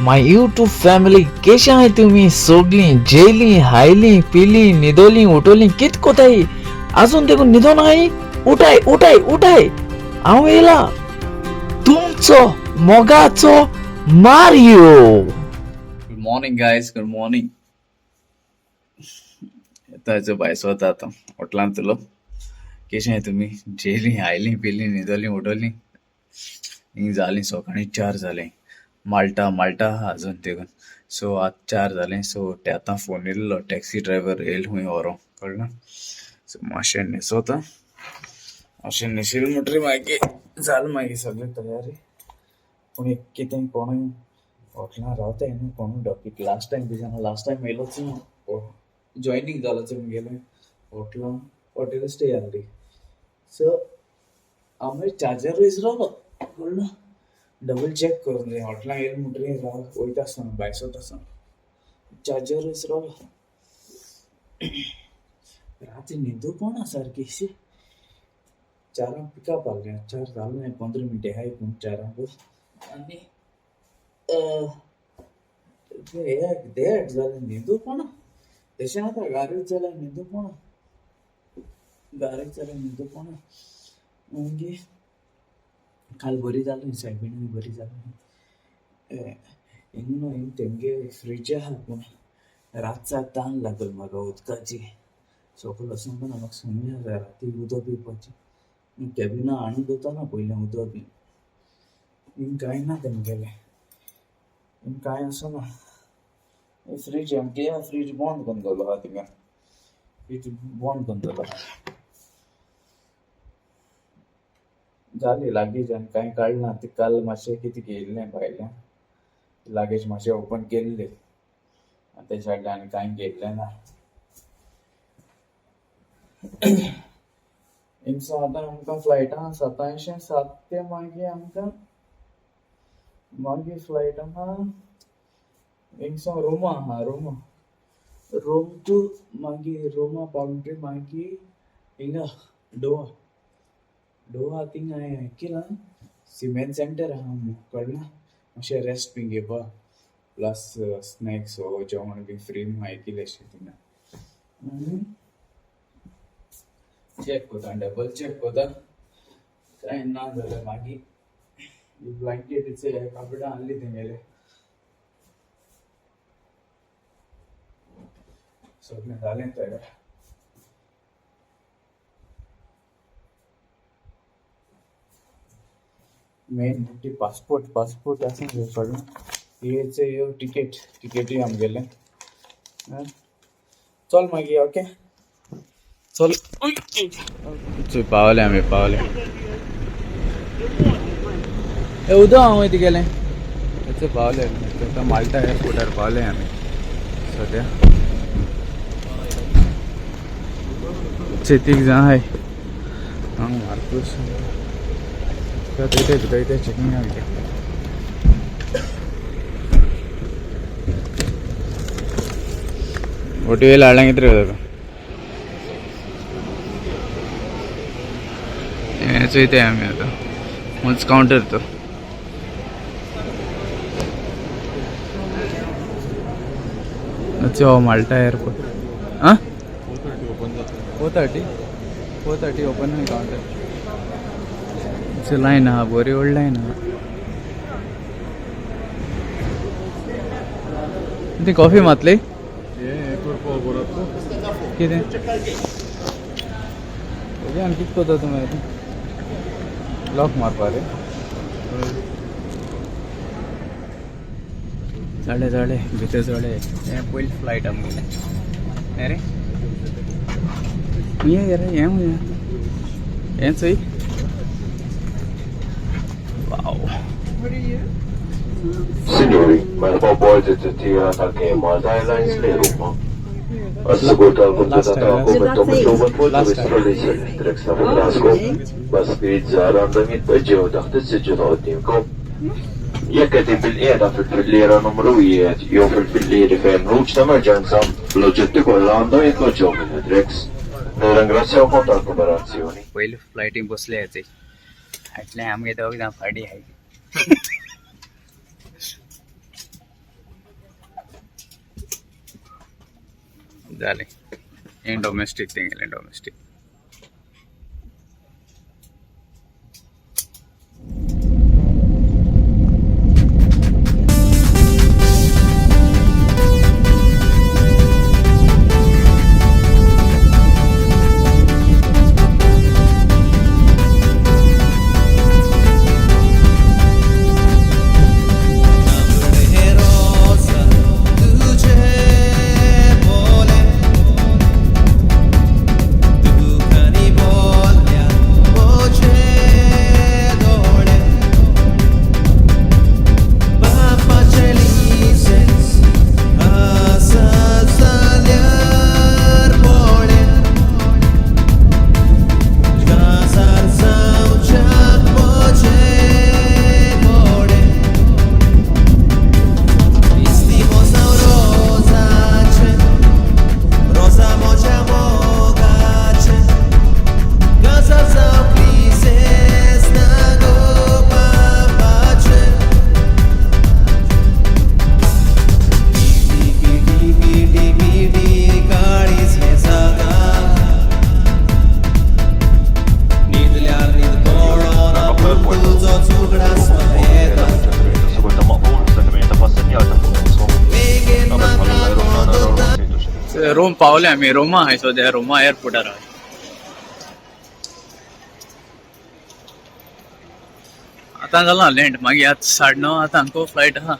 My YouTube family, केशे आहाय तुमी सोगलीं? जेयलीं, हायलीं, पिलीं, न्हिदोलीं, उठोलीं, कित कोताय? आजून देखून न्हिदोन आहाय? उठाय उठाय उठाय, हांव येयला तुमचो मोगाचो Mario. Good morning guys, good morning. येता भायर वता आतां हॉटलांतलो. केशें तुमी? जेयलीं, आयलीं, पिलीं, न्हिदोलीं, उठोलीं? हिंग जालीं सकाळीं 4 जालें. माल्टा माल्टा आहा अजून तेगून. सो आतां 4 जालें. सो आतां फोन येयल्लो, टॅक्सी ड्रायव्हर येयल खूंय व्हरोंक, कळ्ळें? सो मातशें न्हेसोता, मातशें न्हेशिल्लें म्हणटरीर मागीर जालें मागीर सगळें तयारी. पूण एक कितें कोणूय हॉटेलान रावताय न्हू कोणूय डॉकीक. लास्ट टायम कशें, लास्ट टायम येयलोच ना, जॉयनींग जालोच मुगेलें हॉटेलान, हॉटेल स्टे आहली. सो हांव मागीर चार्जर विसरलो, कळ्ळें? डबल चॅक करूंक जाय हॉटेलान येयलें म्हणटरीर, राव वयता आसतना, भायर सरता आसतना चार्जर विसरलो. राती न्हिदू कोणा सारकी. शी, 4 पिकअप आहलें, 4 जालें 15 मिनटां आहाय पूण 4 आनी 1-1.5 जालें न्हिदू कोणा. तशें आतां घारूच जाल्यार न्हिदू कोणा, घारूच जाल्यार न्हिदू कोणा. मागीर काल बरी जाली, सायबिणूय बरी जाली. हिंग न्हू, हिंग तेमगे फ्रिज आहा, पूण रातचा तान लागल म्हाका उदकाची. सकयल वचून पण म्हाका संवय आसा राती उदक पिवपाची. कॅबिनां हाडून दवरता ना पयलें उदक बी. हिंग कांय ना तेमगेलें, हिंग कांय आसना. फ्रीज आमगे फ्रीज बंद करून दवरलो आहा थिंगा, फ्रीज बंद करून दवरलो. जाली लागेज आनी कांय काडना. ते काल मातशें कितें घेयल्लें भायल्यान, लागेज मातशें ओपन केल्ली आनी तें सायडल्यान आनी कांय घेयल्लें ना. हिंगसो आतां आमकां फ्लायटां 7:07 ते मागीर आमकां मागीर फ्लायट आहा हिंगसो रोमा आहा, रोमा, रोम टू मागीर रोमा पावले मागीर हिंगा डोहा, डोहा थिंगा हांवें आयकिलां सिमेंट सेंटर आहा म्हूण, कळ्ळें? मातशें रेस्ट बी घेवपा, प्लस स्नॅक्स हो जेवण बी फ्री म्हूण आयकिलें अशें थिंगा. चॅक कोता, डबल चॅक कोता, कांय ना जाल्यार मागीर ब्लँकेटीचे कपडे आहली तेंगेले सगळें जालें तयार. मेन ती पासपोर्ट, पासपोर्ट आसूंक जाय, कळ्ळें? हेचे ह्यो टिकेट, टिकेटूय आमगेलें. चल मागीर, ओके, चल. पावले आमी, पावले. ए उदक हांव तिगेलें पावले आमी माल्टा एअरपोर्टार पावले आमी सद्या. तीग जाण आहाय, हांव, मार्कूस. थंय भितर चॅकिंग आहा. ओटी वेळ हाडला कितें हें चोयताय आमी आतां. होच कावंटर तो. अच्छा, माल्टा एअरपोर्ट. आं, 4:30, 4:30 ओपन कावंटर. लायन आहा, बरी व्हडली लायन आहा. ती कॉफी मातली कितें आनी कितें करता तुमी आतां? लॉक मारपा रे. चडे चडे भितर चडे. हें पयली फ्लायट आमगेलें. हें रे, हुंय रे, हें हुंय, हें चोय. Wow. Signori, merħba abbord it-titjira tal-KM Malta Airlines lejn Ruma. Għas-sigurtà l-kumdità tagħkom intom mitluba tpoġġu is-trolleys electrics ta' fuq raskom. Basktijiet żgħar għandhom jitpoġġew taħt is-siġġu ta' quddiemkom. Jekk qegħdin bilqiegħda fil-filliera numru 1 jew fil-fillieri fejn ħruġ ta' emerġenza, l-oġġetti kollha għandhom jitpoġġew minn headracks. Nirringrazzjawkom tal-kooperazzjoni. पयली फ्लायटीक बसले चोय, फाटल्यान आमगे दोग जाण फाटीं आहाय. जालें हें डोमेस्टीक तेंगेलें डोमेस्टीक. रोम पावले आमी, रोमा आहाय सद्या, रोमा एअरपोर्टार आहाय. आतां जाला लँड, मागीर आतां 9:30 आतां आमकां फ्लायट आहा.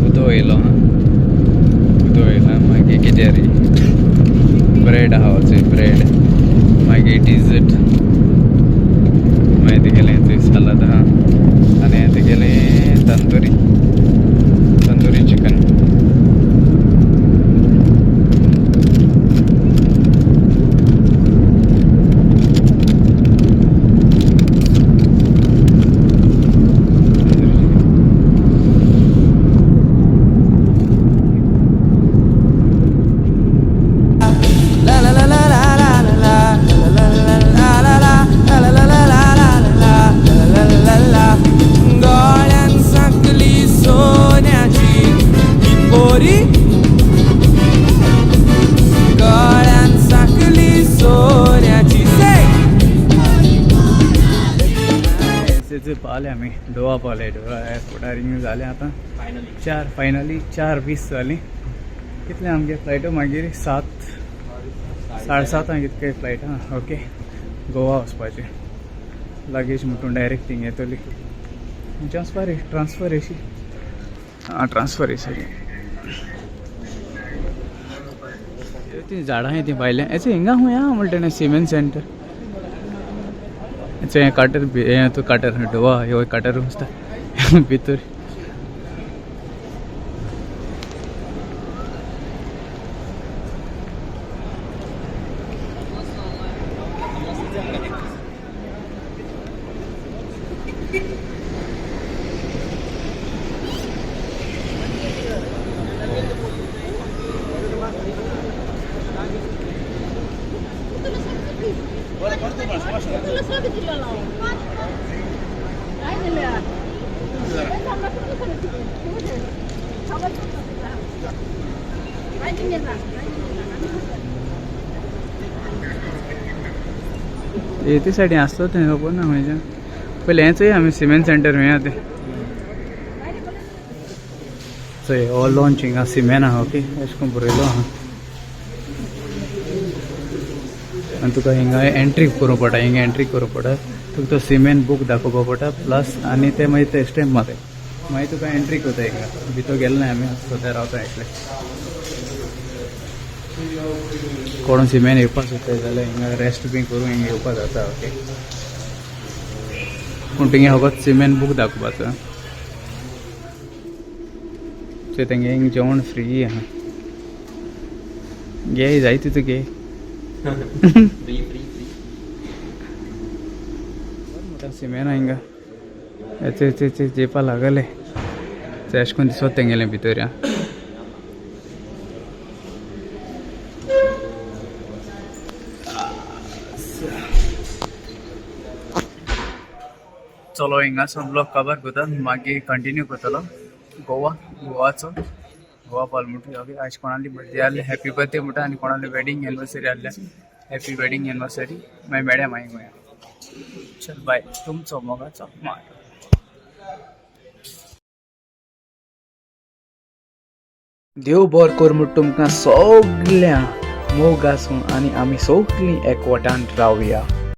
उदो येयलो, उदो येयला. मागीर कितें रे, ब्रेड आहा चोय, ब्रेड, मागीर डिजर्ट, मागीर तेगेलें थंय सालाद आहा आनी तेगेलें तंदुरी, तंदुरी चिकन. पावले आमी, डोवा पावले, डोवा एअरपोर्टार जालें आतां 4, फायनली 4:20 जालीं. कितले आमगे फ्लायटो मागीर 7, 7:30 कितके फ्लायट आहा. ओके, गोवा वचपाचें, लगेज म्हणटून डायरेक्ट थिंग येतली. ट्रान्सफर, ट्रान्सफर एशी, आं ट्रान्सफर एशी. ती झाडां ती भायल्या हेचे हिंगा खूंय आहा म्हणटा न्ही, सिमेंट सेंटर हें काटर, हें तो काटर डोवा, ह्यो काटर आसता भितर. ते सायडीन आसलो तें खबर ना खंयच्यान. पयलें हें चोय आमी सिमेंट सेंटर खंय आहा तें चोय. हो लॉन्च हिंगा सिमेंट आहा. ओके, अशें करून बरयलो आहा. आनी तुका हिंगा एंट्री करूंक पडटा, हिंगा एंट्री करूंक पडटा, तुका तो सिमेन बूक दाखोवपा पडटा प्लस आनी ते मागीर ते स्टॅम्प मारता, मागीर तुका एंट्री करता. हिंगा भितर गेले ना आमी, सद्या रावता एकले. कोण सिमेन येवपाक सोदता जाल्यार हिंगा रेस्ट बी करून हिंगा येवपाक जाता. ओके, पूण तिंगे फकत सिमेन बूक दाखोवपाचो. सो तेंगे हिंग जेवण फ्री आहा, घे जाय तितू घे. Free free free. सिमेन हिंगा येचे येचे जेपा लागले, ते अशें करून दिसत तेंगेलें भितर. या चलो, हिंगासून ब्लॉग कवर करता, मागीर कंटिन्यू करतलो गोवा, गोवाचो, गोवा पालमुटी. ओके, आज कोणाली बर्थडे आहले, हॅपी बर्थडे म्हणटा, आनी कोणाली वेडिंग एनिवर्सरी आहले, हॅपी वेडिंग एनिवर्सरी. मागीर मेळया मागीर गोंया. चल बाय, तुमचो मोगाचो मार. देव बरो कर म्हूण तुमकां सगळ्यांक, मोग आसूं आनी आमी सगळीं एकवटान रावया.